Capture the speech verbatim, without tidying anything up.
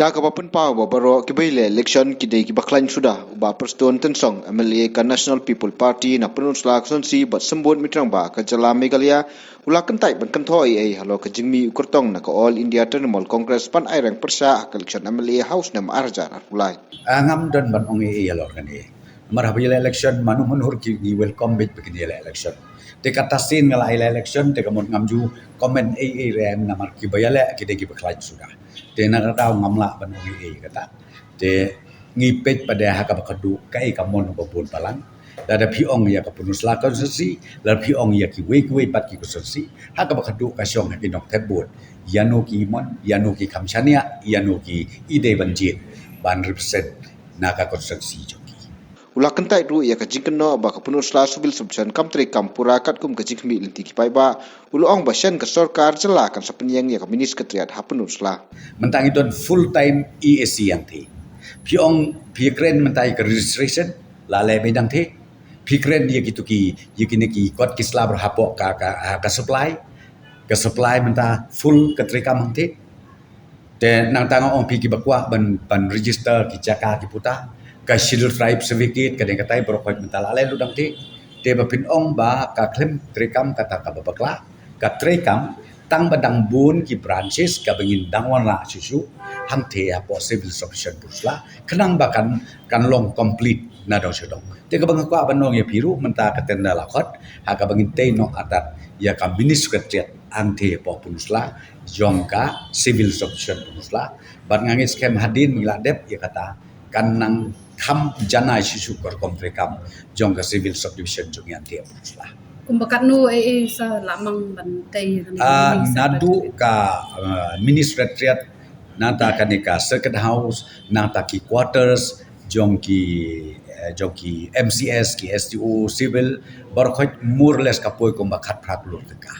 Ha kaba pynpaw ba baroh kiba ïaleh election ki dei kiba khlaiñ suda, u Bah Prestone Tynsong, M L A ka National People Party na Pynursla Constituency bad Symbud Mitrangba ka jylla Meghalaya, u la kyntait ban kynthoh ei ei halor ka jingmih u kyrtong na ka All India Trinamool Congress ban aireng pyrshah ha ka election M L A ha u snem ar hajar arphew lai. Ah, ngam don ban ong ei ei halor kane. Namar haba ïaleh election, mano mano ruh ki ngi welcome beit ba kin ïaleh election. Te kata sien nga la ïaleh election, te ka mut ngam ju comment ei ei re, namar kiba ïaleh ki dei kiba khlaiñ suda. Te na kata ngam lah ban ong ei ei kata. Te ngi peit pat de ha kaba khatduh kaei ka mon ba bun balang. Lada phi ong ïa ka Pynursla constituency, lada phi ong ïa kiwei kiwei pat ki constituency, ha kaba khatduh ka shong ha ki nongthep vote. Ïano ki mon, ïano ki kham shaniah, ïano ki i dei ban jied, ban represent na ka constituency jong ki. U la kyntait ruh ïa ka jingkynnoh ba ka Pynursla Civil Subdivision kam treikam pura katkum ka jingkhmih lynti ki paidbah, u la ong ba shen ka sorkar jylla kan sa pynïeng ïa ka mini secretariat ha Pynursla. Mynta ngi don full time E A C hangtei. Phi ong phi kren mynta ïa ka registration, la leh beit hangtei. Phi kren ïa kitu ki, ïa kine ki kot ki sla baroh hapoh ka, ka, ka supply. Ka supply mynta full ka treikam hangtei. Te nangta nga ong phi kiba kwah ban, ban register ki jaka ki puta, ka Scheduled Tribe certificate, ka dei katai baroh khoit mynta la leh lut hangtei. Te ba phin ong ba ka khlem treikam kata kaba bakla, ka treikam tang ba dang bun ki branches kaba ngin dang wanrah shuh shuh hangtei hapoh Civil Subdivision Pynursla, khnang ba kan, kan long complete na dong sha dong. Te kaba nga kwah ban ong ïa phi ruh mynta ka tender la khot, ha kaba ngin tei noh atat ïa ka mini secretariat hangtei hapoh Pynursla jong ka Civil Subdivision Pynursla. Bad nga ngeit skhem hadien ba ngi la dep ïa kata kan nang kham janai shuh shuh ka rukom treikam jong ka Civil Subdivision jong ngi hangtei hapoh Pynursla. Kumba katno ei ei sa la mang ban tei ïa kane ka Ah, mini secretariat? Naduh ka, ah, mini secretariat, nangta kane ka circuit house, nangta ki quarters jong ki, eh, jong ki M C S, ki S D O, civil, baroh khoit more or less ka poi kumba khatphra klur tyngka.